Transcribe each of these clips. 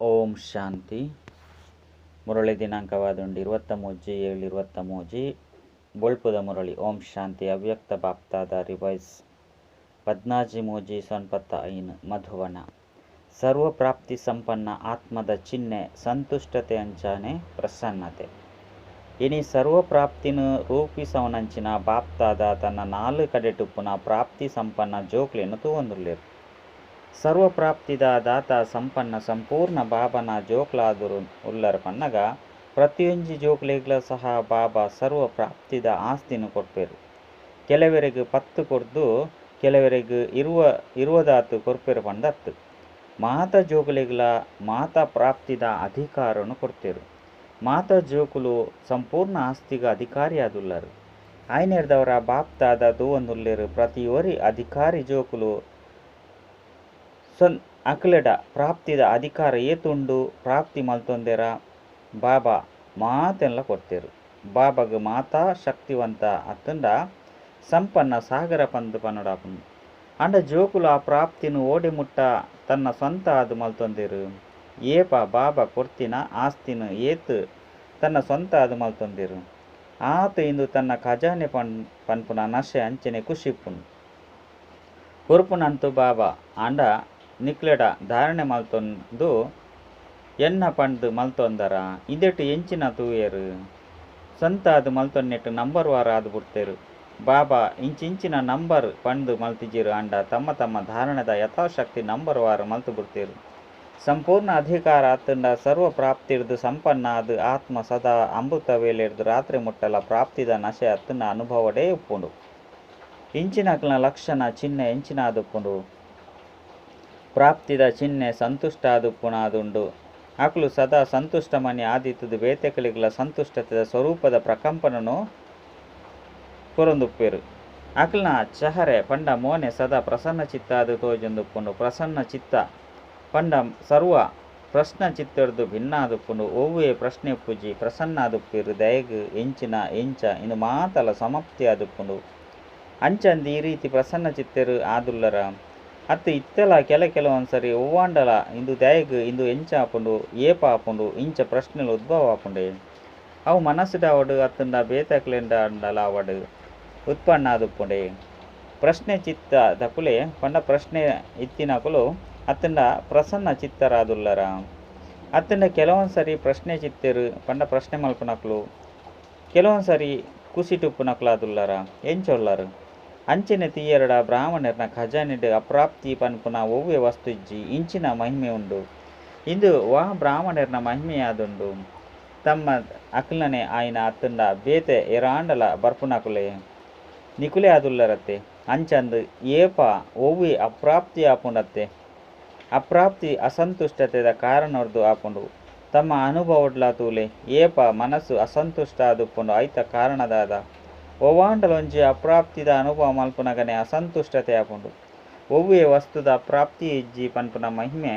ಓಂ ಶಾಂತಿ. ಮುರಳಿ ದಿನಾಂಕವಾದುಂಡು 23/7/23. ಬೊಳ್ಪುದ ಮುರಳಿ. ಓಂ ಶಾಂತಿ. ಅವ್ಯಕ್ತ ಬಾಪ್ತಾದ ರಿವೈಸ್ 14/3/95 ಮಧುವನ. ಸರ್ವಪ್ರಾಪ್ತಿ ಸಂಪನ್ನ ಆತ್ಮದ ಚಿಹ್ನೆ ಸಂತುಷ್ಟತೆ ಅಂಚಾನೆ ಪ್ರಸನ್ನತೆ. ಇನಿ ಸರ್ವಪ್ರಾಪ್ತಿನ ರೂಪಿಸವನಂಚಿನ ಬಾಪ್ತಾದ ತನ್ನ ನಾಲು ಕಡೆಟುಪ್ಪುನ ಪ್ರಾಪ್ತಿ ಸಂಪನ್ನ ಜೋಕ್ಲೆನು ತೂವೊಂದುಲ್ಲೆರ್. ಸರ್ವಪ್ರಾಪ್ತಿದ ದಾತ ಸಂಪನ್ನ ಸಂಪೂರ್ಣ ಬಾಬನ ಜೋಕ್ಲಾದುರು ಉಲ್ಲರ್ ಪನ್ನಗ ಪ್ರತಿಯೊಂಜಿ ಜೋಕ್ಲೆಗ್ಲ ಸಹ ಬಾಬಾ ಸರ್ವಪ್ರಾಪ್ತಿದ ಆಸ್ತಿನ ಕೊರ್ಪೆರ್. ಕೆಲವರೆಗ್ 10 ಕೊರ್ದು ಕೆಲವರೆಗ್ 20 ಕೊರ್ಪೆರ್ ಪಂಡತ್ತು. ಮಾತ ಜೋಕುಲೆಗ್ಲ ಮಾತ ಪ್ರಾಪ್ತಿದ ಅಧಿಕಾರನು ಕೊರ್ತೆರ್. ಮಾತ ಜೋಕುಲು ಸಂಪೂರ್ಣ ಆಸ್ತಿಗ ಅಧಿಕಾರಿಯಾದುಲ್ಲರು. ಆಯ್ನೇರ್ದವರ ಬಾಪ್ತಾದ ತೂವೊಂದುಲ್ಲೆರ್ ಪ್ರತಿಯೊರಿ ಅಧಿಕಾರಿ ಜೋಕುಲು ಅಕ್ಲೆಡ ಪ್ರಾಪ್ತಿದ ಅಧಿಕಾರ ಏತುಂಡು ಪ್ರಾಪ್ತಿ ಮಲ್ತೊಂದೆರ ಬಾಬಾ ಮಾತೆಲ್ಲ ಕೊರ್ತೆರ್. ಬಾಬಾಗ್ ಮಾತಾ ಶಕ್ತಿವಂತ ಅತ್ತಂಡ ಸಂಪನ್ನ ಸಾಗರ ಪಂದ್ ಪನ್ನಡಾಪುನು. ಅಂಡ ಜೋಕುಲು ಆ ಪ್ರಾಪ್ತಿನ ಓಡೆ ಮುಟ್ಟ ತನ್ನ ಸ್ವಂತ ಆದ್ ಮಲ್ತೊಂದೆರು. ಏಪ ಬಾಬಾ ಕೊರ್ತಿನ ಆಸ್ತಿನ ಏತ್ ತನ್ನ ಸ್ವಂತ ಆದ್ ಮಲ್ತೊಂದೆರು. ಆತ ಇಂದು ತನ್ನ ಖಜಾನೆ ಪನ್ಪುನ ನಶೆ ಅಂಚನೆ ಖುಷಿಪುನು. ಕೊರ್ಪುನಂತು ಬಾಬಾ ಆಂಡ ನಿಕ್ಲೆಡ ಧಾರಣೆ ಮಲ್ತೊಂದು ಎನ್ನ ಪಂದ್ ಮಲ್ತೊಂದರ ಇಂದೆಟ್ ಎಂಚಿನ ತೂಯೆರು. ಸ್ವಂತಾದ್ ಮಲ್ತೊನ್ನೆಟ್ ನಂಬರ್ ವಾರ್ ಆದ್ ಬುಡ್ತೆರ್. ಬಾಬಾ ಇಂಚಿಂಚಿನ ನಂಬರ್ ಪಂದ್ ಮಲ್ತಿಜೆರು ಆಂಡ ತಮ್ಮ ತಮ್ಮ ಧಾರಣೆದ ಯಥಾಶಕ್ತಿ ನಂಬರ್ ವಾರ್ ಮಲ್ತು ಬುಡ್ತೆರ್. ಸಂಪೂರ್ಣ ಅಧಿಕಾರ ಅತ್ತಂಡ ಸರ್ವ ಪ್ರಾಪ್ತಿರ್ದು ಸಂಪನ್ನ ಆದ್ ಆತ್ಮ ಸದಾ ಅಮೃತ ವೇಳೆರ್ದು ರಾತ್ರಿ ಮುಟ್ಟಲ ಪ್ರಾಪ್ತಿದ ನಶೆ ಅತ್ತಂಡ ಅನುಭವಡೇ ಉಪ್ಪುಂಡು. ಇಂಚಿನಕ್ಲ ಲಕ್ಷಣ ಚಿಹ್ನೆ ಎಂಚಿನಾದುಪ್ಪುಂಡು. ಪ್ರಾಪ್ತಿದ ಚಿಹ್ನೆ ಸಂತುಷ್ಟ ಆದುಪ್ಪುನಾದುಂಡು. ಅಕುಲು ಸದಾ ಸಂತುಷ್ಟ ಮನಿ ಆದಿತ್ತದು ಬೇತೆಕಲಿಗಳ ಸಂತುಷ್ಟತೆದ ಸ್ವರೂಪದ ಪ್ರಕಂಪನನು ಕೊರೊಂದುಪ್ಪೇರು. ಅಕಲ್ನ ಚಹರೆ ಪಂಡ ಮೋನೆ ಸದಾ ಪ್ರಸನ್ನ ಚಿತ್ತಾದು ತೋಜೊಂದುಪ್ಪುಂಡು. ಪ್ರಸನ್ನ ಚಿತ್ತ ಪಂಡ ಸರ್ವ ಪ್ರಶ್ನ ಚಿತ್ತರ್ದು ಭಿನ್ನಾದುಪ್ಪುಂಡು. ಒವ್ವೇ ಪ್ರಶ್ನೆ ಉಪ್ಪುಜಿ ಪ್ರಸನ್ನಾದುಪ್ಪೇರು. ದಯಗ್ ಎಂಚಿನ ಎಂಚ ಇಂದು ಮಾತಲ ಸಮಾಪ್ತಿ ಆದುಪ್ಪುಂಡು. ಅಂಚಂದ್ ಈ ರೀತಿ ಪ್ರಸನ್ನ ಚಿತ್ತರು ಆದುಲ್ಲರ ಅತ್ತು ಇತ್ತೆಲ ಕೆಲ ಕೆಲವೊಂದ್ಸರಿ ಒವ್ವಾಂಡಲ ಇಂದು ದಯಗ್ ಇಂದು ಎಂಚ ಆಪುಂಡು ಏಪ ಆಪುಂಡು ಇಂಚ ಪ್ರಶ್ನೆಲು ಉದ್ಭವ ಆಪುಂಡೆ. ಅವು ಮನಸ್ಸುಡಾವಡು ಅತ್ತಂಡ ಬೇತಕ್ಲೆಂಡಲಾವಡು ಉತ್ಪನ್ನ ಆದುಪ್ಪುಂಡೆ. ಪ್ರಶ್ನೆ ಚಿತ್ತ ದಕುಲೆ ಪಂಡ ಪ್ರಶ್ನೆ ಇತ್ತಿನಕುಲು ಅತ್ತಂಡ ಪ್ರಸನ್ನ ಚಿತ್ತರಾದುಲ್ಲರ. ಅತ್ತಂಡ ಕೆಲವೊಂದ್ಸರಿ ಪ್ರಶ್ನೆ ಚಿತ್ತರು ಪಂಡ ಪ್ರಶ್ನೆ ಮಲ್ಪುನಕುಲು ಕೆಲವೊಂದ್ಸರಿ ಕುಸಿಟುಪ್ಪುನಕುಲಾದುಲ್ಲರ ಎಂಚೊಲ್ಲರು. ಅಂಚನೆ ತೀಯರಡ ಬ್ರಾಹ್ಮಣರ್ನ ಖಜಾನೆಡ್ ಅಪ್ರಾಪ್ತಿ ಪನ್ಪುನ ಒವ್ವೆ ವಸ್ತು ಇಜ್ಜಿ ಇಂಚಿನ ಮಹಿಮೆ ಉಂಡು. ಇಂದು ವಾ ಬ್ರಾಹ್ಮಣರ್ನ ಮಹಿಮೆಯಾದುಂಡು. ತಮ್ಮ ಅಕ್ಲನೆ ಆಯ್ನ ಅತ್ತಂಡ ಬೇತೆ ಎರಾಂಡಲ ಬರ್ಪುನಕುಲೆ ನಿಕುಲೆ ಆದುಲ್ಲರತ್ತೆ. ಅಂಚಂದು ಏಪ ಒವ್ವೆ ಅಪ್ರಾಪ್ತಿ ಆಪುಂಡತ್ತೆ. ಅಪ್ರಾಪ್ತಿ ಅಸಂತುಷ್ಟತೆದ ಕಾರಣರ್ದು ಆಪುಂಡು. ತಮ್ಮ ಅನುಭವಡ್ಲ ತೂಲೆ ಏಪ ಮನಸ್ಸು ಅಸಂತುಷ್ಟ ಆದುಪ್ಪುಂಡು ಐತ ಕಾರಣದಾದ ಒವ್ವಾಂಡಲೊಂಜಿ ಅಪ್ರಾಪ್ತಿದ ಅನುಭವ ಮಲ್ಪುನಗನೆ ಅಸಂತುಷ್ಟತೆ ಆಪುಂಡು. ಒವ್ವೆ ವಸ್ತುದ ಅಪ್ರಾಪ್ತಿ ಇಜ್ಜಿ ಪನ್ಪುನ ಮಹಿಮೆ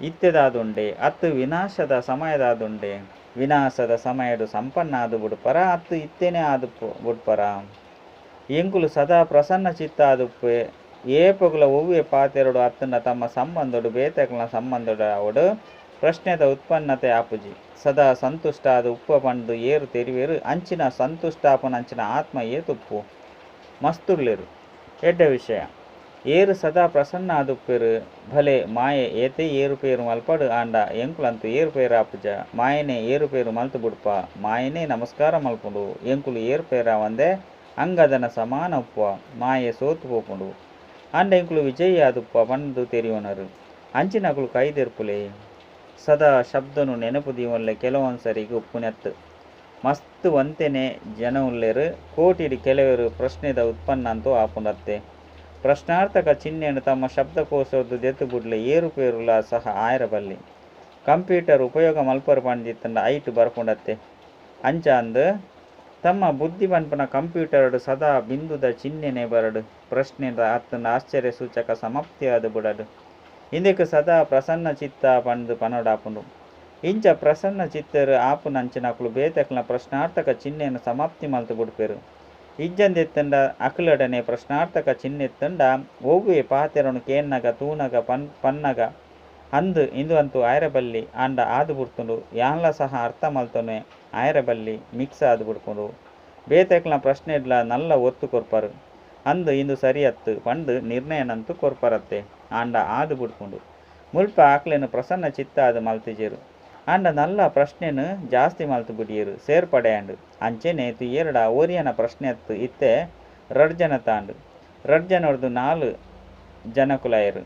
ಇತ್ತೆದಾದುಂಡೆ ಅತ್ತು ವಿನಾಶದ ಸಮಯದಾದುಂಡೆ. ವಿನಾಶದ ಸಮಯಡು ಸಂಪನ್ನ ಆದು ಬುಡ್ಪರ ಅತ್ತು ಇತ್ತೇನೆ ಆದು ಬುಡ್ಪರ. ಎಂಕುಲು ಸದಾ ಪ್ರಸನ್ನ ಚಿತ್ತ ಆದುಪ್ಪೆ. ಏಪಗುಲ ಒವ್ವೆ ಪಾತೆರಡು ಅತ್ತಂಡ ತಮ್ಮ ಸಂಬಂಧಡು ಬೇತಕಲ್ನ ಸಂಬಂಧಡು ಅವಡು ಪ್ರಶ್ನೆದ ಉತ್ಪನ್ನತೆ ಆಪುಜಿ. ಸದಾ ಸಂತುಷ್ಟ ಆದ ಉಪ್ಪ ಪಂದು ಏರು ತೆರಿವೇರು ಅಂಚಿನ ಸಂತುಷ್ಟಾಪನ ಅಂಚಿನ ಆತ್ಮ ಏತುಪ್ಪು ಮಸ್ತುಳ್ಳಿರು. ಎಡ್ಡ ವಿಷಯ ಏರು ಸದಾ ಪ್ರಸನ್ನ ಆದುಪ್ಪೇರು. ಭಲೆ ಮಾಯೆ ಏತೇ ಏರುಪೇರು ಮಲ್ಪಡು ಆಂಡ ಎಂಕುಲಂತೂ ಏರುಪೇರು ಆಪುಜ. ಮಾಯನೆ ಏರುಪೇರು ಮಲ್ತು ಬುಡ್ಪ. ಮಾಯನೆ ನಮಸ್ಕಾರ ಮಲ್ಪುಂಡು. ಎಂಕುಲು ಏರುಪೇರಾವಂದೆ ಅಂಗದನ ಸಮಾನ ಉಪ್ಪ. ಮಾಯೆ ಸೋತು ಪೋಪುಂಡು ಆಂಡ ಎಂಕುಲು ವಿಜಯಿ ಆದುಪ್ಪ ಪಂದು ತೆರಿಯೋನರು. ಅಂಚಿನಕುಲು ಕೈದೆರ್ಪುಲೆ. ಸದಾ ಶಬ್ದನು ನೆನಪು ದೀವೊನ್ಲೆ ಕೆಲವೊಂದ್ಸರಿಗೆ ಉಪ್ಪುನೆತ್ತು. ಮಸ್ತ್ ವಂತೆನೆ ಜನ ಉಲ್ಲೆರು. ಕೋಟಿಡ್ ಕೆಲವರು ಪ್ರಶ್ನೆದ ಉತ್ಪನ್ನ ಅಂತೂ ಆಪುಂಡತ್ತೆ. ಪ್ರಶ್ನಾರ್ಥಕ ಚಿಹ್ನೆಯನ್ನು ತಮ್ಮ ಶಬ್ದಕೋಶದ್ದು ದೆತ್ತು ಬುಡ್ಲೆ ಏರುಪೇರುಲ ಸಹ ಆಯರ ಬಲ್ಲಿ. ಕಂಪ್ಯೂಟರ್ ಉಪಯೋಗ ಮಲ್ಪರು ಪಂದಿತ್ತಂಡ ಐಟ್ ಬರ್ಪುಂಡತ್ತೆ. ಅಂಚ ಅಂದ್ ತಮ್ಮ ಬುದ್ಧಿ ಪನ್ಪುನ ಕಂಪ್ಯೂಟರ್ಡ್ ಸದಾ ಬಿಂದುದ ಚಿಹ್ನೆನೆ ಬರಡು. ಪ್ರಶ್ನೆದ ಅತ್ತಂಡ ಆಶ್ಚರ್ಯ ಸೂಚಕ ಸಮಾಪ್ತಿ ಆದ್ ಬುಡಡು. ಇಂದಕ್ಕೆ ಸದಾ ಪ್ರಸನ್ನ ಚಿತ್ತ ಪಂದು ಪನೊಡಾಪುಂಡು. ಇಂಚ ಪ್ರಸನ್ನ ಚಿತ್ತರು ಆಪುನಂಚಿನಕುಲು ಬೇತಕ್ಲ ಪ್ರಶ್ನಾರ್ಥಕ ಚಿಹ್ನೆಯನ್ನು ಸಮಾಪ್ತಿ ಮಲ್ತು ಬುಡ್ಪೆರು. ಇಜ್ಜಂದೆತ್ತಂಡ ಅಕ್ಲಡನೆ ಪ್ರಶ್ನಾರ್ಥಕ ಚಿಹ್ನೆತ್ತಂಡ ಒವ್ವೆ ಪಾತೆರನು ಕೇನ್ನಗ ತೂನಗ ಪನ್ನಗ ಅಂದ್ ಇಂದು ಅಂತೂ ಆಯರ ಬಲ್ಲಿ ಆಂಡ ಆದು ಬುಡ್ತುಂಡು ಯಾನ್ಲ ಸಹ ಅರ್ಥ ಮಲ್ತೊನೆ ಆಯರ ಬಲ್ಲಿ ಮಿಕ್ಸ್ ಆದ್ ಬುಡ್ಪುಂಡು ಬೇತೆಕ್ಲ ಪ್ರಶ್ನೆಡ್ಲ ನಲ್ಲ ಒತ್ತು ಕೊರ್ಪರ್. ಅಂದ್ ಇಂದು ಸರಿ ಅತ್ತ್ ಪಂದ್ ನಿರ್ಣಯನಂತೂ ಕೊರ್ಪರತ್ತೆ ಆಂಡ ಆದ್ ಬುಡ್ಪುಂಡು. ಮುಲ್ಪ ಅಕ್ಲೆನ್ ಪ್ರಸನ್ನ ಚಿತ್ತ ಆದ್ ಮಲ್ತಿಜೆರ್. ಆಂಡ ನಲ್ಲ ಪ್ರಶ್ನೆನ್ ಜಾಸ್ತಿ ಮಲ್ತ್ ಬುಡಿಯೆರ್ ಸೇರ್ಪಡೆ ಆಂಡ್. ಅಂಚೆನೆ ತೂಯೆರ್ಡ ಒರಿಯನ ಪ್ರಶ್ನೆ ಅತ್ತ್ ಇತ್ತೆ ರಡ್ಡ್ ಜನತಾಂಡ್. ರಡ್ಡ್ ಜನೊರ್ದು ನಾಲ್ ಜನಕುಲಾಯೆರ್.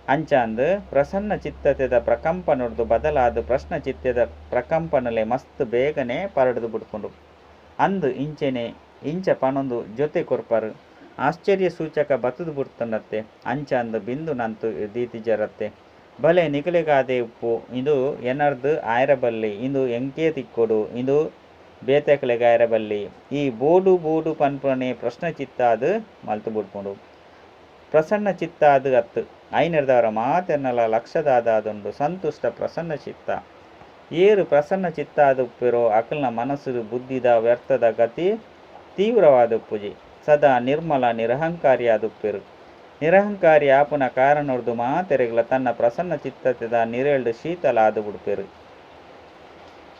ಅಂಚಾಂದ್ ಪ್ರಸನ್ನ ಚಿತ್ತತೆದ ಪ್ರಕಂಪನೊರ್ದು ಬದಲಾದ್ ಪ್ರಶ್ನ ಚಿತ್ತೆದ ಪ್ರಕಂಪನಲೆ ಮಸ್ತ್ ಬೇಗನೆ ಪರಡ್ದ್ ಬುಡ್ಪುಂಡು. ಅಂದ್ ಇಂಚೆನೆ ಇಂಚ ಪನೊಂದು ಜೊತೆ ಕೊರ್ಪರ್. ಆಶ್ಚರ್ಯ ಸೂಚಕ ಬತ್ತ್ದ್ ಬುಡ್ತುಂಡತ್ತೆ. ಅಂಚಾಂದ್ ಬಿಂದುನಂತು ದೀತಿಜರತ್ತೆ. ಬಲೆ ನಿಕಲೆಗಾದೇ ಉಪ್ಪು ಇಂದು ಎನರ್ದ್ ಆಯೆರೆ ಬಲ್ಲಿ ಇಂದು ಎಂಕೇ ತಿಕ್ಕೊಡು ಇಂದು ಬೇತೆಕ್ಲೆಗ್ ಆಯೆರೆ ಬಲ್ಲಿ. ಈ ಬೋಡು ಬೋಡು ಪನ್ಪುನನೇ ಪ್ರಶ್ನ ಚಿತ್ತಾದ್ ಮಲ್ತ್ ಬುಡ್ಪುಂಡು. ಪ್ರಸನ್ನ ಚಿತ್ತಾದ್ ಅತ್ತ್. ಐನೆರ್ದಾವರ ಮಾತೆರ್ನಲ ಲಕ್ಷದಾದಾದುಂಡು ಸಂತುಷ್ಟ ಪ್ರಸನ್ನ ಚಿತ್ತ. ಏರ್ ಪ್ರಸನ್ನ ಚಿತ್ತಾದ್ ಉಪ್ಪೆರೋ ಅಕಲ್ನ ಮನಸ್ಸು ಬುದ್ಧಿದ ವ್ಯರ್ಥದ ಗತಿ ತೀವ್ರವಾದ್ ಉಪ್ಪುಜಿ. ಸದಾ ನಿರ್ಮಲ ನಿರಹಂಕಾರಿಯಾದ್ ಉಪ್ಪೆರ್. ನಿರಹಂಕಾರಿ ಆಪುನ ಕಾರಣೊರ್ದು ಮಾತೆರೆಗ್ಲ ತನ್ನ ಪ್ರಸನ್ನ ಚಿತ್ತತೆದ ನಿರೆಲ್ಡ್ ಶೀತಲ ಆದ್ ಬುಡ್ಪೆರ್.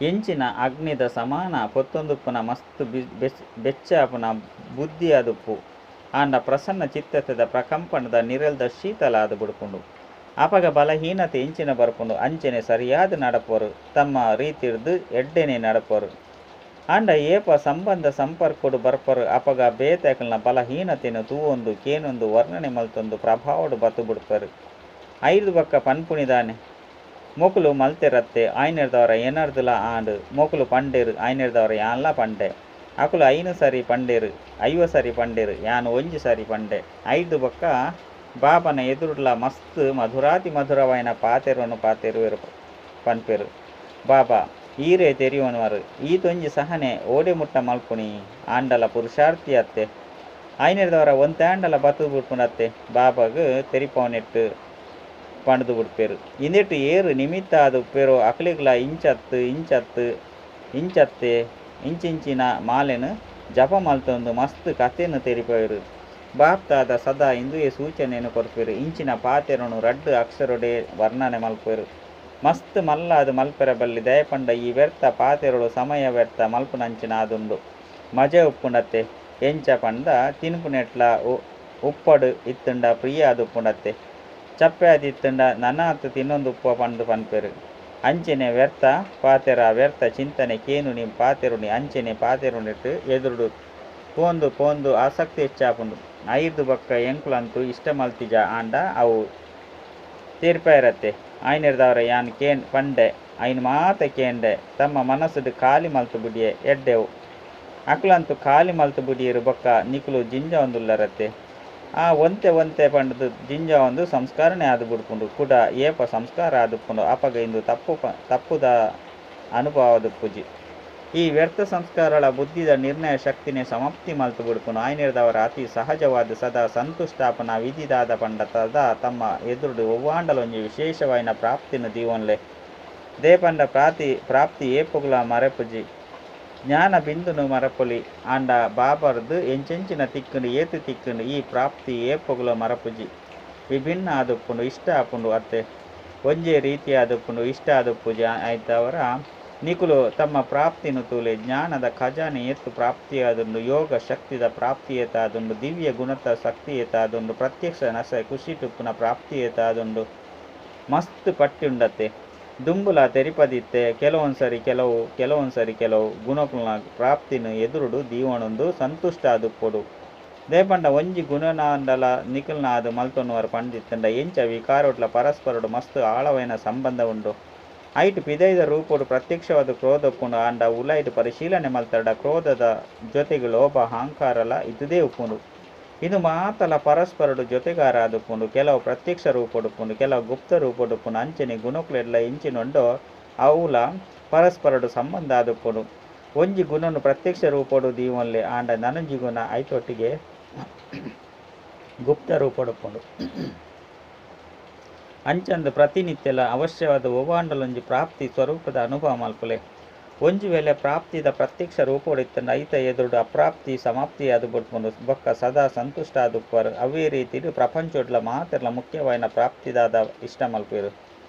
ಎಂಚಿನ ಅಗ್ನಿದ ಸಮಾನ ಪೊತ್ತೊಂದುಪ್ಪುನ ಮಸ್ತ್ ಬೆಚ್ಚ ಆಪುನ ಬುದ್ಧಿ ಆದುಪ್ಪು. ಆಂಡ ಪ್ರಸನ್ನ ಚಿತ್ತತೆದ ಪ್ರಕಂಪನದ ನಿರೆಲ್ದ ಶೀತಲ ಆದ್ ಬುಡ್ಪುಂಡು. ಅಪಗ ಬಲಹೀನತೆ ಎಂಚಿನ ಬರ್ಪುಂಡು ಅಂಚೆನೆ ಸರಿಯಾದ್ ನಡಪುವರು ತಮ್ಮ ರೀತಿರ್ದ್ ಎಡ್ಡೆನೆ ನಡಪುವರು. ಆಂಡ ಏಪ ಸಂಬಂಧ ಸಂಪರ್ಕಡ್ ಬರ್ಪರ್ ಅಪಗ ಬೇತೆಕ್ಲೆನ ಬಲಹೀನತೆನ್ ತೂವೊಂದು ಕೇನೊಂದು ವರ್ಣನೆ ಮಲ್ತೊಂದು ಪ್ರಭಾವಡ್ ಬತ್ತ್ ಬುಡ್ಪೆರ್. ಐರ್ದ್ ಬೊಕ್ಕ ಪನ್ಪುನಿ ದಾನೆ ಮೊಕುಲು ಮಲ್ತೆರತ್ತೆ ಆಯ್ನೆರ್ದಾವರ ಎನರ್ದ್ಲ ಆಂಡ್ ಮೊಕುಲು ಪಂಡೆರ್ ಆಯ್ನೆರ್ದಾವರ ಯಾನ್ಲ ಪಂಡೆ. ಅಕುಲು 5 ಸರಿ ಪಂಡೆರ್ 50 ಸರಿ ಪಂಡೆರ್ ಯಾನ್ ಒಂಜಿ ಸರಿ ಪಂಡೆ. ಐರ್ದ್ ಬೊಕ್ಕ ಬಾಬನ ಎದುರುಡ್ಲ ಮಸ್ತ್ ಮಧುರಾತಿ ಮಧುರವಾಯಿನ ಪಾತೆರೊನು ಪಾತೆರುವೆರ್ ಪನ್ಪೆರ್. ಬಾಬಾ ಈರೇ ತೆರಿಯೊನುವರ್ ಈತೊಂಜಿ ಸಹನೆ ಓಡೆ ಮುಟ್ಟ ಮಲ್ಪುನಿ ಆಂಡಲ ಪುರುಷಾರ್ಥಿ ಅತ್ತೆ. ಐನೆರ್ದಾವರ ಒಂತೆ ಆಂಡಲ ಬತ್ತ್ದ್ ಬುಡ್ಪುಂಡತ್ತೆ ಬಾಬಾಗ್ ತೆರಿಪಾವನೆಟ್ ಪಂಡ್ದ್ ಬುಡ್ಪೆರ್. ಇಂದೆಟ್ ಏರ್ ನಿಮಿತ್ತ ಆದ್ ಉಪ್ಪೆರೋ ಅಕ್ಲೆಗ್ಲ ಇಂಚತ್ ಇಂಚತ್ ಇಂಚತ್ತೆ ಇಂಚಿಂಚಿನ ಮಾಲೆನ್ ಜಪ ಮಲ್ತೊಂದು ಮಸ್ತ್ ಕತೆನ್ ತೆರಿಪಾವೆರ್. ಬಾಪ್ದಾದ ಸದಾ ಇಂದುವೆ ಸೂಚನೆನ್ ಕೊರ್ಪೆರ್. ಇಂಚಿನ ಪಾತೆರೊನು ರಡ್ಡ್ ಅಕ್ಷರೊಡೇ ವರ್ಣನೆ ಮಲ್ಪುವೆರ್. ಮಸ್ತ್ ಮಲ್ಲಾದ್ ಮಲ್ಪೆರೆ ಬಲ್ಲಿ ದಾಯೆ ಪಂಡ ಈ ವ್ಯರ್ಥ ಪಾತೆರೊಲು ಸಮಯ ವ್ಯರ್ಥ ಮಲ್ಪುನಂಚಿನ ಆದುಂಡು. ಮಜೆ ಉಪ್ಪುಂಡತ್ತೆ. ಎಂಚ ಪಂಡ ತಿನ್ಪುನೆಟ್ಲ ಉಪ್ಪಡ್ ಇತ್ತ್ಂಡ ಪ್ರಿಯ ಆದುಪ್ಪುಂಡತ್ತೆ. ಚಪ್ಪೆ ಆದಿತ್ತ್ಂಡ ನನಾತ್ ತಿನ್ನೊಂದು ಉಪ್ಪುವ ಪಂದ್ ಪನ್ಪೆರ್. ಅಂಚೆನೆ ವ್ಯರ್ಥ ಪಾತೆರ ವ್ಯರ್ಥ ಚಿಂತನೆ ಕೇನುನಿ ಪಾತೆರುನಿ ಅಂಚೆನೆ ಪಾತೆರುನೆಟ್ ಎದುರುಡು ಪೋಂದು ಪೋಂದು ಆಸಕ್ತಿ ಹೆಚ್ಚಾಪುಂಡು. ಐರ್ದ್ ಬೊಕ್ಕ ಎಂಕುಲಂತೂ ಇಷ್ಟ ಮಲ್ತಿಜ ಆಂಡ ಅವು ತೀರ್ಪಾಯರತ್ತೆ. ಆಯ್ನೆರ್ದಾವರ ಯಾನ್ ಕೇನ್ ಪಂಡೆ ಐನ್ ಮಾತ ಕೇಂಡೆ ತಮ್ಮ ಮನಸ್ಸುಡು ಖಾಲಿ ಮಲ್ತ್ ಬುಡಿಯೆ ಎಡ್ಡೆವು. ಅಕುಲಂತೂ ಖಾಲಿ ಮಲ್ತ್ ಬುಡಿಯೆರ್ ಬೊಕ್ಕ ನಿಕುಲು ಜಿಂಜಾವೊಂದುಲ್ಲರತ್ತೆ. ಆ ಒಂತೆ ಒಂತೆ ಪಂಡ್ದ್ ಜಿಂಜಾವೊಂದು ಸಂಸ್ಕರಣೆ ಆದ್ ಬುಡ್ಪುಂಡು. ಕುಡ ಏಪ ಸಂಸ್ಕಾರ ಆದುಪ್ಪುಂಡು ಅಪಗ ಇಂದು ತಪ್ಪು ತಪ್ಪುದ ಅನುಭವ ಆದುಪ್ಪುಜಿ. ಈ ವ್ಯರ್ಥ ಸಂಸ್ಕಾರಗಳ ಬುದ್ಧಿದ ನಿರ್ಣಯ ಶಕ್ತಿನೇ ಸಮಾಪ್ತಿ ಮಲ್ತ್ ಬುಡ್ಪುಂಡು. ಆಯ್ನೆರ್ದಾವರ ಅತಿ ಸಹಜವಾದ್ ಸದಾ ಸಂತುಷ್ಟಾಪನ ವಿಧಿ ದಾದ ಪಂಡ ಸದಾ ತಮ್ಮ ಎದುರುಡು ಒವ್ವಾಂಡಲ ಒಂಜಿ ವಿಶೇಷವಾಯಿನ ಪ್ರಾಪ್ತಿನ ದೀವೊನ್ಲೆ. ದಾಯೆ ಪಂಡ ಪ್ರಾಪ್ತಿ ಏಪೊಗುಲ ಮರಪುಜಿ. ಜ್ಞಾನ ಬಿಂದುನು ಮರಪೊಲಿ ಆಂಡ ಬಾಬರ್ದ್ ಎಂಚೆಂಚಿನ ತಿಕ್ಕುಂಡು ಏತ್ ತಿಕ್ಕುಂಡು ಈ ಪ್ರಾಪ್ತಿ ಏಪೊಗುಲ ಮರಪುಜಿ. ವಿಭಿನ್ನ ಆದುಪ್ಪುಂಡು ಇಷ್ಟ ಆಪುಂಡು ಅತ್ತೆ. ಒಂಜೇ ರೀತಿ ಆದುಪ್ಪುಂಡು ಇಷ್ಟ ಆದುಪ್ಪುಜಿ ಆಯ್ತಾವರ ನಿಕುಲು ತಮ್ಮ ಪ್ರಾಪ್ತಿನ ತೂಲೆ ಜ್ಞಾನದ ಖಜಾನೆ ಏತ್ ಪ್ರಾಪ್ತಿಯಾದುಂಡು ಯೋಗ ಶಕ್ತಿದ ಪ್ರಾಪ್ತಿ ಏತಾದುಂಡು ದಿವ್ಯ ಗುಣತ ಶಕ್ತಿ ಏತಾದುಂಡು ಪ್ರತ್ಯಕ್ಷ ನಸೆ ಖುಷಿಟುಪ್ಪುನ ಪ್ರಾಪ್ತಿ ಏತಾದುಂಡು ಮಸ್ತ್ ಪಟ್ಟಿ ಉಂಡತ್ತೆ. ದುಂಬುಲ ತೆರಿಪದಿತ್ತೆ ಕೆಲವೊಂದ್ಸರಿ ಕೆಲವು ಕೆಲವೊಂದ್ಸರಿ ಕೆಲವು ಗುಣಕುಲ್ನ ಪ್ರಾಪ್ತಿನ ಎದುರುಡು ದೀವೊನೊಂದು ಸಂತುಷ್ಟ ಆದುಪ್ಪೊಡು. ದಾಯೆ ಪಂಡ ಒಂಜಿ ಗುಣನಾಂಡಲ ನಿಕಲ್ನ ಆದ್ ಮಲ್ತೊನುವರ್ ಪಂದಿತ್ತುಂಡ ಎಂಚ ವಿಕಾರೊಡ್ಲ ಪರಸ್ಪರೊಡು ಮಸ್ತ್ ಆಳವಾಯಿನ ಸಂಬಂಧ ಉಂಡು. ಐಟ್ ಪಿದೈದ ರೂಪೊಡು ಪ್ರತ್ಯಕ್ಷವಾದ ಕ್ರೋಧ ಉಪ್ಪುಂಡು ಆಂಡ ಉಲೈಡ್ ಪರಿಶೀಲನೆ ಮಲ್ತಡ ಕ್ರೋಧದ ಜೊತೆಗೆ ಲೋಭ ಅಹಂಕಾರಲ ಇತ್ತದೇ ಉಪ್ಪುಂಡು. ಇಂದು ಮಾತಲ ಪರಸ್ಪರಡು ಜೊತೆಗಾರ ಆದುಪ್ಪುಂಡು. ಕೆಲವು ಪ್ರತ್ಯಕ್ಷ ರೂಪೊಡುಪ್ಪುಂಡು ಕೆಲವು ಗುಪ್ತ ರೂಪೊಡುಪ್ಪುಂಡು ಅಂಚನೆ ಗುಣಕುಲೆಡ್ಲ ಎಂಚಿನುಂಡೋ ಅವುಲ ಪರಸ್ಪರಡು ಸಂಬಂಧ ಆದುಪ್ಪುಂಡು. ಒಂಜಿ ಗುಣನು ಪ್ರತ್ಯಕ್ಷ ರೂಪೊಡು ದೀವೊನ್ಲೆ ಆಂಡ ನನೊಂಜಿ ಗುಣ ಐತೊಟ್ಟಿಗೆ ಗುಪ್ತ ರೂಪೊಡುಪ್ಪುಂಡು. ಅಂಚಂದು ಪ್ರತಿನಿತ್ಯಲ ಅವಶ್ಯವಾದ ಒವ್ವಾಂಡಲೊಂಜಿ ಪ್ರಾಪ್ತಿ ಸ್ವರೂಪದ ಅನುಭವ ಮಲ್ಪುಲೆ. ಒಂಜಿ ವೇಳೆ ಪ್ರಾಪ್ತಿದ ಪ್ರತ್ಯಕ್ಷ ರೂಪೊಡಿತ್ತಂಡ ಐತ ಎದುರುಡು ಅಪ್ರಾಪ್ತಿ ಸಮಾಪ್ತಿ ಆದ್ ಬುಡ್ಪುಂಡು ಬೊಕ್ಕ ಸದಾ ಸಂತುಷ್ಟ ಆದುಪ್ಪುವರು. ಅವೇ ರೀತಿಡ್ ಪ್ರಪಂಚೊಡ್ಲ ಮಾತೆರ್ಲ ಮುಖ್ಯವಾಯಿನ ಪ್ರಾಪ್ತಿದಾದ ಇಷ್ಟ ಮಲ್ಪುವೆರ್.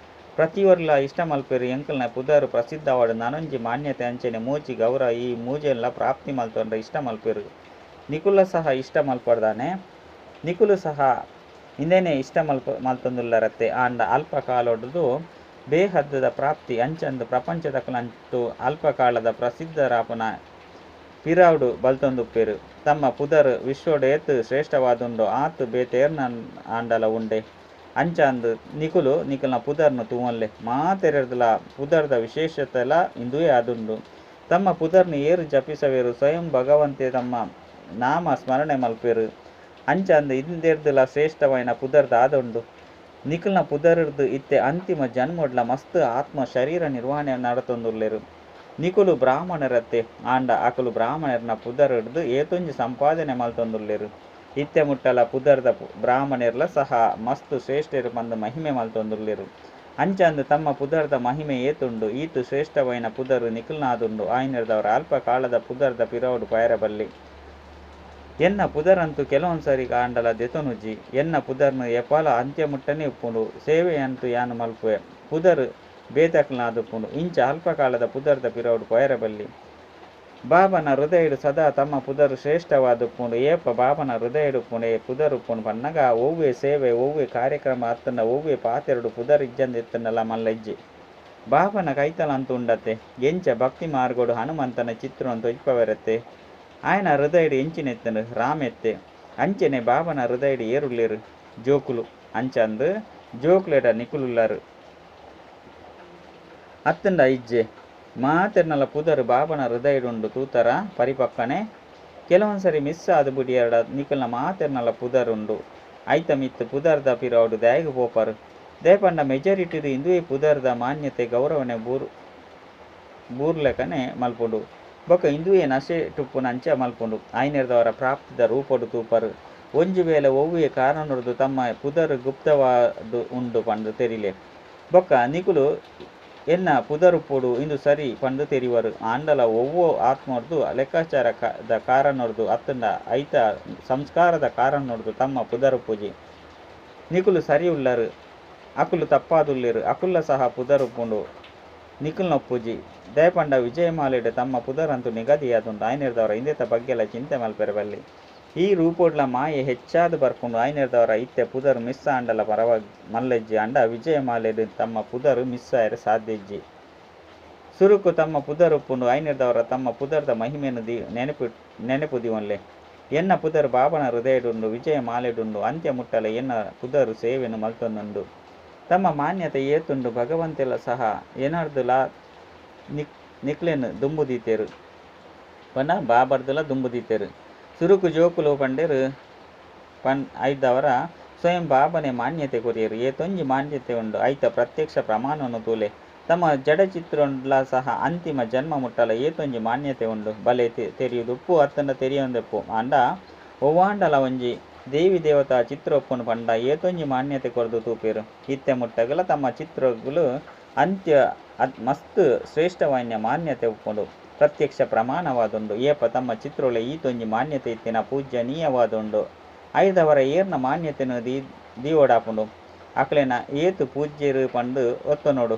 ಪ್ರತಿಯೊರ್ಲ ಇಷ್ಟ ಮಲ್ಪೆರು ಎಂಕಲ್ನ ಪುದರ್ ಪ್ರಸಿದ್ಧವಾಡು ನಾನೊಂಜಿ ಮಾನ್ಯತೆ ಅಂಚನೆ ಮೂಜಿ ಗೌರವ ಈ ಮೂಜೆನ್ಲ ಪ್ರಾಪ್ತಿ ಮಲ್ತೊಂಡ್ರೆ ಇಷ್ಟ ಮಲ್ಪೆರು. ನಿಕುಲ ಸಹ ಇಷ್ಟ ಮಲ್ಪಡ್ದಾನೆ ನಿಕುಲು ಸಹ ಇಂದೇನೆ ಇಷ್ಟ ಮಲ್ತೊಂದುಲ್ಲರತ್ತೆ. ಆಂಡ ಅಲ್ಪ ಕಾಲೊಡ್ದು ಬೇಹದ್ದದ ಪ್ರಾಪ್ತಿ ಅಂಚಂದು ಪ್ರಪಂಚದಕುಲಂತೂ ಅಲ್ಪಕಾಲದ ಪ್ರಸಿದ್ಧರಾಪುನ ಪಿರಾವುಡು ಬಲ್ತೊಂದುಪ್ಪೆರು. ತಮ್ಮ ಪುದರ್ ವಿಶ್ವಡೇತ್ ಶ್ರೇಷ್ಠವಾದುಂಡೋ ಆತ್ ಬೇತೇರ್ನ ಆಂಡಲ ಉಂಡೆ. ಅಂಚಾಂದು ನಿಕುಲು ನಿಕಲ್ನ ಪುದರ್ನು ತೂವನ್ಲೆ ಮಾತೆರೆರ್ದಲ ಪುದರ್ದ ವಿಶೇಷತೆಲ ಇಂದುವೇ ಆದುಂಡು. ತಮ್ಮ ಪುದರ್ನು ಏರು ಜಪಿಸವೇರು ಸ್ವಯಂ ಭಗವಂತೆ ತಮ್ಮ ನಾಮ ಸ್ಮರಣೆ ಮಲ್ಪೆರು. ಅಂಚಾಂದು ಇಂದೆರ್ದಲ ಶ್ರೇಷ್ಠವಾಯಿನ ಪುದರ್ದ ಆದುಂಡು. ನಿಕಲ್ನ ಪುದರ್ದು ಇತ್ತೆ ಅಂತಿಮ ಜನ್ಮಡ್ಲ ಮಸ್ತ್ ಆತ್ಮ ಶರೀರ ನಿರ್ವಹಣೆ ನಡತೊಂದುಲ್ಲೆರು. ನಿಕುಲು ಬ್ರಾಹ್ಮಣರತ್ತೆ ಆಂಡ ಅಕುಲು ಬ್ರಾಹ್ಮಣರ್ನ ಪುದರ್ಡ್ದು ಏತೊಂಜಿ ಸಂಪಾದನೆ ಮಲ್ತೊಂದುಲ್ಲೆರು. ಇತ್ತೆ ಮುಟ್ಟಲ ಪುದರ್ದ ಬ್ರಾಹ್ಮಣರ್ಲ ಸಹ ಮಸ್ತ್ ಶ್ರೇಷ್ಠರು ಪಂದು ಮಹಿಮೆ ಮಲ್ತೊಂದುಲ್ಲೆರು. ಅಂಚಾಂದು ತಮ್ಮ ಪುದರ್ದ ಮಹಿಮೆ ಏತುಂಡು ಈತು ಶ್ರೇಷ್ಠವಾಯಿನ ಪುದರ್ ನಿಕಲ್ನಾದುಂಡು. ಆಯಿನೆರ್ದವರ ಅಲ್ಪ ಕಾಲದ ಪುದರ್ದ ಪಿರವುಡು ಪಯರಬಲ್ಲಿ. ಎನ್ನ ಪುದರಂತೂ ಕೆಲವೊಂದ್ಸರಿ ಆಂಡಲ ದೆತೊನುಜಿ. ಎನ್ನ ಪುದರ್ನು ಏಪಾಲ ಅಂತ್ಯ ಮುಟ್ಟನೆ ಉಪ್ಪುಂಡು. ಸೇವೆಯಂತೂ ಯಾನು ಮಲ್ಪುವೆ ಪುದರ್ ಬೇತಕ್ಲನಾದುಪ್ಪುಂಡು. ಇಂಚ ಅಲ್ಪಕಾಲದ ಪುದರ್ದ ಪಿರವುಡು ಪಯರಬಲ್ಲಿ. ಬಾಬನ ಹೃದಯಡು ಸದಾ ತಮ್ಮ ಪುದರ್ ಶ್ರೇಷ್ಠವಾದುಪ್ಪುಂಡು. ಏಪ ಬಾಬನ ಹೃದಯಡುಪ್ಪುಂಡು ಪುದರ್ ಉಪ್ಪುಂಡು ಪನ್ನಗ ಒವ್ವೆ ಸೇವೆ ಒವ್ವೆ ಕಾರ್ಯಕ್ರಮ ಅತ್ತಂಡ ಒವ್ವೆ ಪಾತೆರಡು ಪುದರ್ ಇಜ್ಜಂದ ಇತ್ತಂಡಲ ಮಲ್ಲಜ್ಜಿ. ಬಾಬನ ಕೈತಲ ಅಂತೂ ಉಂಡತ್ತೆ. ಎಂಚ ಭಕ್ತಿ ಮಾರ್ಗೋಡು ಹನುಮಂತನ ಚಿತ್ರವನ್ನು ತೊಜ್ಪವರತ್ತೆ. ಆಯನ ಹೃದಯಡು ಎಂಚಿನೆತ್ತಂಡು ರಾಮೆತ್ತೆ. ಅಂಚನೆ ಬಾಬನ ಹೃದಯಡು ಏರುಲ್ಲೇರು ಜೋಕುಲು. ಅಂಚಂದು ಜೋಕುಲೆಡ ನಿಕುಲುಲ್ಲರು ಅತ್ತಂಡ ಇಜ್ಜೆ. ಮಾತೆರ್ನಲ ಪುದರ್ ಬಾಬನ ಹೃದಯಡುಂಡು ತೂತರ ಪರಿಪಕ್ಕನೆ. ಕೆಲವೊಂದ್ಸರಿ ಮಿಸ್ ಆದ ಬುಡಿಯರಡ ನಿಕಲ್ನ ಮಾತೆರ್ನಲ ಪುದರುಂಡು. ಐತ ಮಿತ್ತು ಪುದರ್ದ ಪಿರವುಡು ದಾಯಗ ಪೋಪರು. ದಯಪಂಡ ಮೆಜಾರಿಟಿಡು ಇಂದುವೇ ಪುದರ್ದ ಮಾನ್ಯತೆ ಗೌರವನೆ ಬೂರ್ಲೆಕನೆ ಮಲ್ಪುಂಡು. ಬೊಕ ಇಂದುವೇ ನಶೆ ಟುಪ್ಪುನ ಅಂಚ ಮಲ್ಪುಂಡು. ಆಯ್ನೆರ್ದವರ ಪ್ರಾಪ್ತಿದ ರೂಪೊಡು ತೂಪರು. ಒಂಜಿ ವೇಳೆ ಒವ್ವೇ ಕಾರಣೊಡ್ದು ತಮ್ಮ ಪುದರ್ ಗುಪ್ತವಾದ ಉಂಡು ಪಂದು ತೆರಿಲೆ. ಬೊಕ್ಕ ನಿಕುಲು ಎನ್ನ ಪುದರುಪ್ಪೊಡು ಇಂದು ಸರಿ ಪಂದು ತೆರಿವರು. ಆಂಡಲ ಒವ್ವೋ ಆತ್ಮೊಡ್ದು ಲೆಕ್ಕಾಚಾರದ ಕಾರಣೊಡ್ದು ಅತ್ತಂಡ ಐತ ಸಂಸ್ಕಾರದ ಕಾರಣೊಡ್ದು ತಮ್ಮ ಪುದರುಪ್ಪುಜಿ. ನಿಕುಲು ಸರಿ ಉಲ್ಲರು ಅಕುಲು ತಪ್ಪಾದುಲ್ಲೆರು. ಅಕುಲ್ಲ ಸಹ ಪುದರುಪ್ಪುಂಡು ನಿಕುಲ್ನೊಪ್ಪುಜಿ. ದಯಪಂಡ ವಿಜಯಮಾಲೆಡ್ ತಮ್ಮ ಪುದರಂತೂ ನಿಗದಿಯಾದುಂಡು. ಆಯ್ನೆರ್ದವರ ಇಂದೆತ ಬಗ್ಗೆಲ ಚಿಂತೆ ಮಲ್ಪೆರೆ ಬಲ್ಲಿ. ಈ ರೂಪೊಡ್ಲ ಮಾಯೆ ಹೆಚ್ಚಾದ್ ಬರ್ಪುಂಡು. ಆಯ್ನೆರ್ದವರ ಇತ್ತೆ ಪುದರ್ ಮಿಸ್ ಆಂಡಲ ಪರವಾಗಿ ಮಲ್ಲಜ್ಜಿ. ಆಂಡ ವಿಜಯಮಾಲೆಡ್ ತಮ್ಮ ಪುದರ್ ಮಿಸ್ ಆಯೆರೆ ಸಾಧ್ಯ ಇಜ್ಜಿ. ಸುರುಕು ತಮ್ಮ ಪುದರ್ ಉಪ್ಪುಂಡು. ಆಯ್ನೆರ್ದವರ ತಮ್ಮ ಪುದರ್ದ ಮಹಿಮೆಯನ್ನು ನೆನಪು ದಿವನ್ಲೆ. ಎನ್ನ ಪುದರ್ ಬಾಬನ ಹೃದಯಡುಂಡು ವಿಜಯಮಾಲೆಡುಂಡು. ಅಂತ್ಯ ಮುಟ್ಟಲ ಎನ್ನ ಪುದರ್ ಸೇವೆನು ಮಲ್ತೊಂದುಂಡು. ತಮ್ಮ ಮಾನ್ಯತೆ ಏತುಂಡು ಭಗವಂತೆಲ ಸಹ ಏನಾರ್ದುಲಾ ನಿಕ್ಲೆನ್ ದುಂಬುದೀತೆರು ಪಂಡ ಬಾಬರ್ದುಲ ದುಂಬುದೀತೆರು. ಸುರುಕು ಜೋಕುಲು ಪಂಡೆರು ಐದವರ ಸ್ವಯಂ ಬಾಬನೆ ಮಾನ್ಯತೆ ಕೊರಿಯರು. ಏತೊಂಜಿ ಮಾನ್ಯತೆ ಉಂಡು ಐತ ಪ್ರತ್ಯಕ್ಷ ಪ್ರಮಾಣವನ್ನು ತೂಲೆ. ತಮ್ಮ ಜಡಚಿತ್ರೊಂಡ್ಲ ಸಹ ಅಂತಿಮ ಜನ್ಮ ಮುಟ್ಟಲ ಏತೊಂಜಿ ಮಾನ್ಯತೆ ಉಂಡು. ಬಲೆ ತೆರಿಯುದುಪ್ಪು ಅತ್ತಂಡ ತೆರಿಯೊಂದೆಪ್ಪು. ಆಂಡ ಒವ್ವಾಂಡಲ ಒಂಜಿ ದೇವಿ ದೇವತಾ ಚಿತ್ರ ಉಪ್ಪುಂಡು ಪಂಡ ಏತೊಂಜಿ ಮಾನ್ಯತೆ ಕೊರ್ದು ತೂಪೆರು. ಇತ್ತೆ ಮುಟ್ಟಗಲ ತಮ್ಮ ಚಿತ್ರಗಳು ಅಂತ್ಯ ಮಸ್ತ್ ಶ್ರೇಷ್ಠವಾಯಿನ ಮಾನ್ಯತೆ ಉಪ್ಪುಂಡು. ಪ್ರತ್ಯಕ್ಷ ಪ್ರಮಾಣವಾದುಂಡು. ಏಪ ತಮ್ಮ ಚಿತ್ರೊಳೆ ಈತೊಂಜಿ ಮಾನ್ಯತೆ ಇತ್ತಿನ ಪೂಜ್ಯನೀಯವಾದುಂಡು. ಐದವರ ಏರ್ನ ಮಾನ್ಯತೆನು ದೀವೊಡಾಪುಂಡು. ಅಕ್ಲೆನ ಏತು ಪೂಜ್ಯರು ಪಂದು ಒತ್ತೊನೋಡು.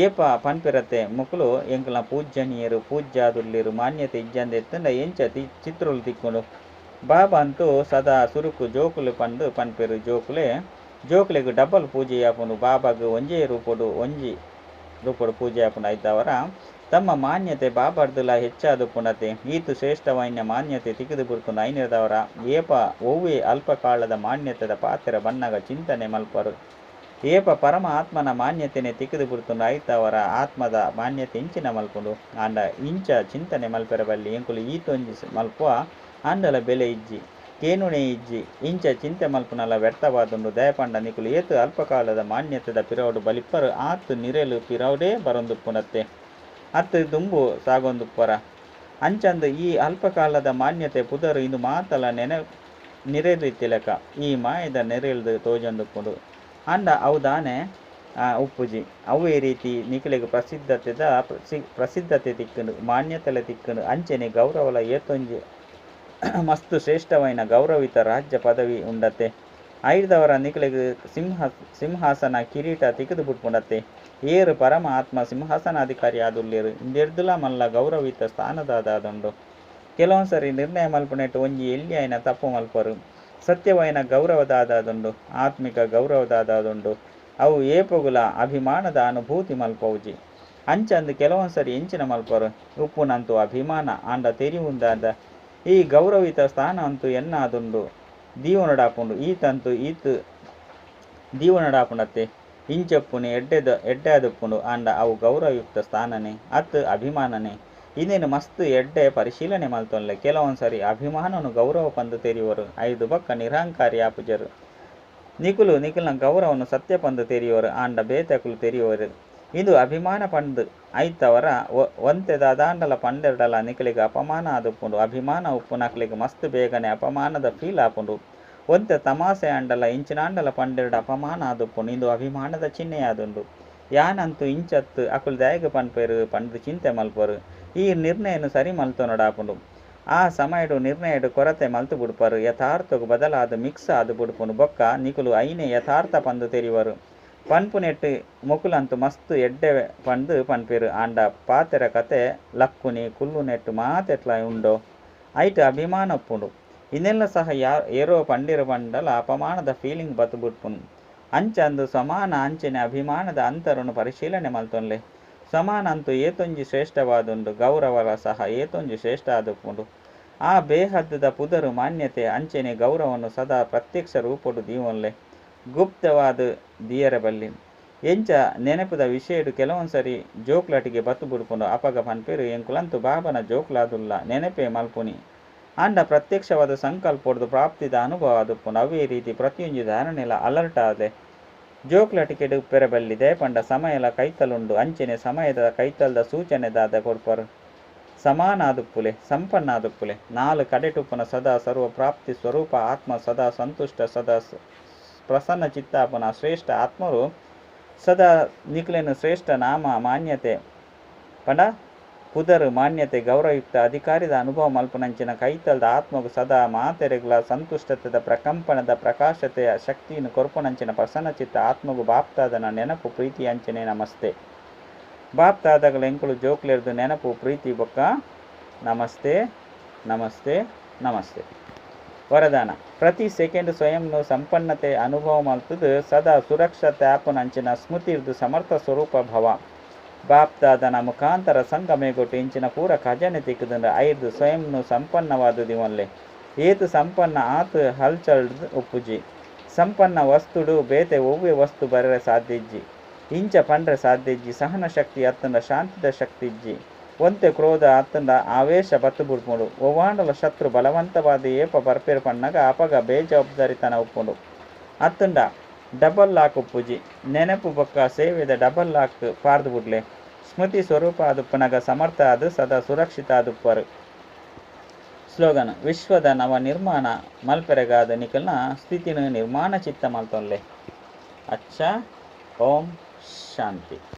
ಏಪ ಪನ್ಪಿರತ್ತೆ ಮುಕುಲು ಎಂಕಲ್ನ ಪೂಜ್ಯನೀಯರು ಪೂಜ್ಯಾದುಲ್ಲೆರು ಮಾನ್ಯತೆ ಇಜ್ಜಂದೆ ಇತ್ತಂಡ ಎಂಚ ಚಿತ್ರೊಲು ತಿಕ್ಕುಂಡು. ಬಾಬಾ ಅಂತೂ ಸದಾ ಸುರುಕು ಜೋಕುಲು ಪಂದು ಪನ್ಪೆರು. ಜೋಕುಲೆ ಜೋಕುಲೆಗ್ ಡಬಲ್ ಪೂಜೆ ಆಪುಂಡು. ಬಾಬಾಗ್ ಒಂಜೇ ರೂಪೊಡು ಒಂಜಿ ರೂಪೊಡು ಪೂಜೆ ಆಪುಂಡು. ಐದವರ ತಮ್ಮ ಮಾನ್ಯತೆ ಬಾಬಾರ್ದುಲ ಹೆಚ್ಚಾದುಪ್ಪುಂಡತೆ. ಈತು ಶ್ರೇಷ್ಠವಾಯಿನ ಮಾನ್ಯತೆ ತಿಕ್ಕುದು ಬಿಡ್ತುಂಡು. ಐನೆರ್ದವರ ಏಪ ಒವ್ವೇ ಅಲ್ಪಕಾಲದ ಮಾನ್ಯತೆದ ಪಾತ್ರ ಬನ್ನಗ ಚಿಂತನೆ ಮಲ್ಪರು. ಏಪ ಪರಮ ಆತ್ಮನ ಮಾನ್ಯತೆನೆ ತಿಕ್ಕುದು ಬಿಡ್ತುಂಡು. ಐತವರ ಆತ್ಮದ ಮಾನ್ಯತೆ ಇಂಚಿನ ಮಲ್ಪುಂಡು. ಆಂಡ ಇಂಚ ಚಿಂತನೆ ಮಲ್ಪೆರ ಬಲ್ಲಿ. ಎಂಕುಲು ಈತೊಂಜಿ ಮಲ್ಪುವ ಆಂಡಲ ಬೆಲೆ ಇಜ್ಜಿ ಕೇನುಣೆ ಇಜ್ಜಿ. ಇಂಚ ಚಿಂತೆ ಮಲ್ಪುನಲ ವ್ಯರ್ಥವಾದುಂಡು. ದಯಪಂಡ ನಿಕುಲು ಏತು ಅಲ್ಪಕಾಲದ ಮಾನ್ಯತೆದ ಪಿರವುಡು ಬಲಿಪ್ಪರು ಆತ್ ನಿರೆಲು ಪಿರವುಡೇ ಬರೊಂದುಪ್ಪುಂಡತ್ತೆ. ಅತ್ ದುಂಬು ಸಾಗೊಂದುಪ್ಪರ. ಅಂಚಂದು ಈ ಅಲ್ಪಕಾಲದ ಮಾನ್ಯತೆ ಪುದರ್ ಇಂದು ಮಾತಲ ನಿರೆಲಿತ್ತಿಲೆಕ ಈ ಮಾಯದ ನೆರೆಲ್ದು ತೋಜೊಂದುಪ್ಪುಂಡು. ಆಂಡ ಅವು ದಾನೆ ಉಪ್ಪುಜಿ. ಅವೇ ರೀತಿ ನಿಕುಲೆಗ್ ಪ್ರಸಿದ್ಧತೆ ತಿಕ್ಕುಂಡು ಮಾನ್ಯತೆಲ ತಿಕ್ಕುಂಡು. ಅಂಚನೆ ಗೌರವಲ ಏತೊಂಜಿ ಮಸ್ತ್ ಶ್ರೇಷ್ಠವಾಯಿನ ಗೌರವಿತ ರಾಜ್ಯ ಪದವಿ ಉಂಡತೆ. ಐದವರ ನಿಕಲೆಗ್ ಸಿಂಹಾಸನ ಕಿರೀಟ ತಿಕ್ಕುದು ಬುಡ್ಪುಂಡತ್ತೆ. ಏರು ಪರಮ ಆತ್ಮ ಸಿಂಹಾಸನಾಧಿಕಾರಿ ಆದುಲ್ಲೇರು ಇಂದೆರ್ದುಲ ಮಲ್ಲ ಗೌರವಿತ ಸ್ಥಾನದಾದುಂಡು. ಕೆಲವೊಂದು ಸರಿ ನಿರ್ಣಯ ಮಲ್ಪುನೆಟ್ ಒಂಜಿ ಎಲ್ಯಾಯಿನ ತಪ್ಪು ಮಲ್ಪರು. ಸತ್ಯವಾಯಿನ ಗೌರವದಾದುಂಡು, ಆತ್ಮಿಕ ಗೌರವದಾದುಂಡು. ಅವು ಏಪೊಗುಲ ಅಭಿಮಾನದ ಅನುಭೂತಿ ಮಲ್ಪವುಜಿ. ಅಂಚಂದು ಕೆಲವೊಂದು ಸರಿ ಎಂಚಿನ ಮಲ್ಪರು ಉಪ್ಪುನಂತು ಅಭಿಮಾನ ಆಂಡ ತೆರಿಯುಂದಾದ ಈ ಗೌರವಿತ ಸ್ಥಾನ ಅಂತೂ ಎನ್ನಾದುಂಡು ದೀವನಡಾಪುಂಡು ಈತಂತು ಈತ್ ದೀವನಡಾಪುಂಡತ್ತೆ. ಇಂಚಪ್ಪುನಿ ಎಡ್ಡೆ ಆದುಪ್ಪುಂಡು ಆಂಡ ಅವು ಗೌರವಯುಕ್ತ ಸ್ಥಾನನೆ ಅತ್ ಅಭಿಮಾನನೆ. ಇಂದೇನು ಮಸ್ತ್ ಎಡ್ಡೆ ಪರಿಶೀಲನೆ ಮಲ್ತೊನ್ಲೆ. ಕೆಲವೊಂದು ಸರಿ ಅಭಿಮಾನನು ಗೌರವ ಪಂದು ತೆರಿಯುವರು. ಐದು ಬೊಕ್ಕ ನಿರಹಂಕಾರಿ ಆಪುಜರು. ನಿಕುಲು ನಿಕುಲ್ನ ಗೌರವನು ಸತ್ಯ ಪಂದು ತೆರಿಯುವರು ಆಂಡ ಬೇತೆಕುಲು ತೆರಿಯುವರು. ಇಂದು ಅಭಿಮಾನ ಪಂದು ಐತವರ ಒಂತೆದಾದಾಂಡಲ ಪಂಡೆರ್ಡಲ ನಿಕಲಿಗೆ ಅಪಮಾನ ಆದುಪ್ಪುಂಡು. ಅಭಿಮಾನ ಉಪ್ಪುನಕ್ಲೆಗ್ ಮಸ್ತ್ ಬೇಗನೆ ಅಪಮಾನದ ಫೀಲ್ ಆಪುಂಡು. ಒಂತೆ ತಮಾಸೆ ಆಂಡಲ ಇಂಚಿನಾಂಡಲ ಪಂಡೆರ್ಡ ಅಪಮಾನ ಆದುಪ್ಪುಂಡು. ಇಂದು ಅಭಿಮಾನದ ಚಿಹ್ನೆಯಾದುಂಡು. ಯಾನಂತೂ ಇಂಚತ್ತು ಅಕುಲು ದಾಯೆಗ್ ಪನ್ಪೆರು ಪಂದು ಚಿಂತೆ ಮಲ್ಪರು. ಈ ನಿರ್ಣಯನು ಸರಿ ಮಲ್ತೊನೊಡಾಪುಂಡು. ಆ ಸಮಯಡು ನಿರ್ಣಯಡು ಕೊರತೆ ಮಲ್ತು ಬುಡ್ಪರು. ಯಥಾರ್ಥಗು ಬದಲಾದ ಮಿಕ್ಸ್ ಆದು ಬುಡ್ಪುಂಡು. ಬೊಕ್ಕ ನಿಕುಲು ಐನೆ ಯಥಾರ್ಥ ಪಂದು ತೆರಿಯುವರು. ಪನ್ಪುನೆಟ್ ಮೊಕುಲಂತು ಮಸ್ತ್ ಎಡ್ಡೆ ಪಂದು ಪನ್ಪೆರು ಆಂಡ ಪಾತೆರ ಕತೆ ಲಕ್ಕುನಿ ಕುಲ್ಲುನೆಟ್ ಮಾತೆಟ್ಲ ಉಂಡೋ ಐಟ್ ಅಭಿಮಾನ ಉಪ್ಪುಂಡು. ಇಂದೆಲ್ಲ ಸಹ ಏರೋ ಪಂಡಿರು ಪಂಡಲ ಅಪಮಾನದ ಫೀಲಿಂಗ್ ಬತ್ತು ಬುಡ್ಪುಂಡು. ಅಂಚಂದು ಸಮಾನ ಅಂಚನೆ ಅಭಿಮಾನದ ಅಂತರನು ಪರಿಶೀಲನೆ ಮಲ್ತೊನ್ಲೆ. ಸಮಾನ ಅಂತೂ ಏತೊಂಜಿ ಶ್ರೇಷ್ಠವಾದುಂಡು, ಗೌರವಲ ಸಹ ಏತೊಂಜಿ ಶ್ರೇಷ್ಠ ಆದುಪ್ಪುಂಡು. ಆ ಬೇಹದ್ದುದ ಪುದರು ಮಾನ್ಯತೆ ಅಂಚನೆ ಗೌರವನು ಸದಾ ಪ್ರತ್ಯಕ್ಷ ರೂಪೊಡು ದೀವೊನ್ಲೆ, ಗುಪ್ತವಾದ ದಿಯರಬಲ್ಲಿ. ಎಂಚ ನೆನಪುದ ವಿಷಯಡು ಕೆಲವೊಂದು ಸರಿ ಜೋಕ್ಲಾಟಿಗೆ ಬತ್ತು ಬುಡ್ಪುಂಡು. ಅಪಗ ಪನ್ಪೆರು ಎಂಕುಲಂತು ಬಾಬನ ಜೋಕ್ಲಾದುಲ್ಲ ನೆನಪೇ ಮಲ್ಪುನಿ. ಆಂಡ ಪ್ರತ್ಯಕ್ಷವಾದ ಸಂಕಲ್ಪೊಡ್ದು ಪ್ರಾಪ್ತಿದ ಅನುಭವ ಆದುಪ್ಪುಂಡು. ಅವೇ ರೀತಿ ಪ್ರತಿಯೊಂಜಿ ಧಾರಣೆಲ ಅಲರ್ಟ್ ಆದೆ ಜೋಕ್ಲಾಟಿಕೆಡು ಪೆರಬಲ್ಲಿ. ದಯಪಂಡ ಸಮಯಲ ಕೈತಲುಂಡು. ಅಂಚನೆ ಸಮಯದ ಕೈತಲ್ದ ಸೂಚನೆ ದಾದ ಕೊಡ್ಪರು. ಸಮಾನ ಆದುಪ್ಪುಲೆ, ಸಂಪನ್ನ ಆದುಪ್ಪುಲೆ. ನಾಲು ಕಡೆಟುಪ್ಪುನ ಸದಾ ಸರ್ವ ಪ್ರಾಪ್ತಿ ಸ್ವರೂಪ ಆತ್ಮ ಸದಾ ಸಂತುಷ್ಟ ಸದಾ ಪ್ರಸನ್ನ ಚಿತ್ತಾಪನ ಶ್ರೇಷ್ಠ ಆತ್ಮರು ಸದಾ ನಿಕ್ಲೆನ ಶ್ರೇಷ್ಠ ನಾಮ ಮಾನ್ಯತೆ ಪಂಡ ಪುದರು ಮಾನ್ಯತೆ ಗೌರವಯುಕ್ತ ಅಧಿಕಾರಿದ ಅನುಭವ ಮಲ್ಪುನಂಚಿನ ಕೈತಲ್ದ ಆತ್ಮಗು ಸದಾ ಮಾತೆರೆಗ್ಲ ಸಂತುಷ್ಟತೆದ ಪ್ರಕಂಪನದ ಪ್ರಕಾಶತೆಯ ಶಕ್ತಿಯನ್ನು ಕೊರ್ಪುನಂಚಿನ ಪ್ರಸನ್ನ ಚಿತ್ತ ಆತ್ಮಗು ಬಾಪ್ತಾದನ ನೆನಪು ಪ್ರೀತಿ ಅಂಚನೆ ನಮಸ್ತೆ. ಬಾಪ್ತಾದಗಳ ಎಂಕುಲು ಜೋಕ್ಲೆರ್ದು ನೆನಪು ಪ್ರೀತಿ ಬೊಕ್ಕ ನಮಸ್ತೆ ನಮಸ್ತೆ ನಮಸ್ತೆ. ವರದಾನ ಪ್ರತಿ ಸೆಕೆಂಡ್ ಸ್ವಯಂನು ಸಂಪನ್ನತೆ ಅನುಭವ ಮಲ್ತದು ಸದಾ ಸುರಕ್ಷತೆ ಆಪುನಂಚಿನ ಸ್ಮೃತಿರ್ದು ಸಮರ್ಥ ಸ್ವರೂಪ ಭವ. ಬಾಪ್ತಾದನ ಮುಖಾಂತರ ಸಂಗಮೇಗೊಟ್ಟು ಇಂಚಿನ ಪೂರ ಖಜಾನೆ ತಿಕ್ಕುದಂಡ ಐದು ಸ್ವಯಂನು ಸಂಪನ್ನವಾದ ದಿವನ್ಲೆ. ಏತು ಸಂಪನ್ನ ಆತು ಹಲ್ಚಲ್ಡ್ ಉಪ್ಪುಜಿ. ಸಂಪನ್ನ ವಸ್ತುಡು ಬೇತೆ ಒವ್ವೆ ವಸ್ತು ಬರರೆ ಸಾಧ್ಯ ಇಜ್ಜಿ. ಇಂಚ ಪಂಡ್ರೆ ಸಾಧ್ಯ ಇಜ್ಜಿ. ಸಹನ ಶಕ್ತಿ ಅತ್ತಂಡ ಶಾಂತಿದ ಶಕ್ತಿ ಇಜ್ಜಿ. ಒಂತೆ ಕ್ರೋಧ ಅತ್ತಂಡ ಆವೇಶ ಬತ್ತು ಬುಡ್ಪುಂಡು. ಒವ್ವಾಂಡಲ ಶತ್ರು ಬಲವಂತವಾದ ಏಪ ಬರ್ಪೇರು ಪಣ್ಣಗ ಅಪಗ ಬೇಜವಾಬ್ದಾರಿತನ ಉಪ್ಪುಂಡು. ಅತ್ತಂಡ ಡಬಲ್ ಲಾಕ್ ಉಪ್ಪುಜಿ. ನೆನಪು ಬೊಕ್ಕ ಸೇವೆದ ಡಬಲ್ ಲಾಕ್ ಪಾರ್ದು ಬುಡ್ಲೆ. ಸ್ಮೃತಿ ಸ್ವರೂಪ ಆದುಪ್ಪನಗ ಸಮರ್ಥ ಆದು ಸದಾ ಸುರಕ್ಷಿತ ಆದುಪ್ಪರು. ಸ್ಲೋಗನ್ ವಿಶ್ವದ ನವ ನಿರ್ಮಾಣ ಮಲ್ಪೆರೆಗಾದ ನಿಕಲ್ನ ಸ್ಥಿತಿನ ನಿರ್ಮಾಣ ಚಿತ್ತ ಮಲ್ತೊನ್ಲೆ. ಅಚ್ಚ, ಓಂ ಶಾಂತಿ.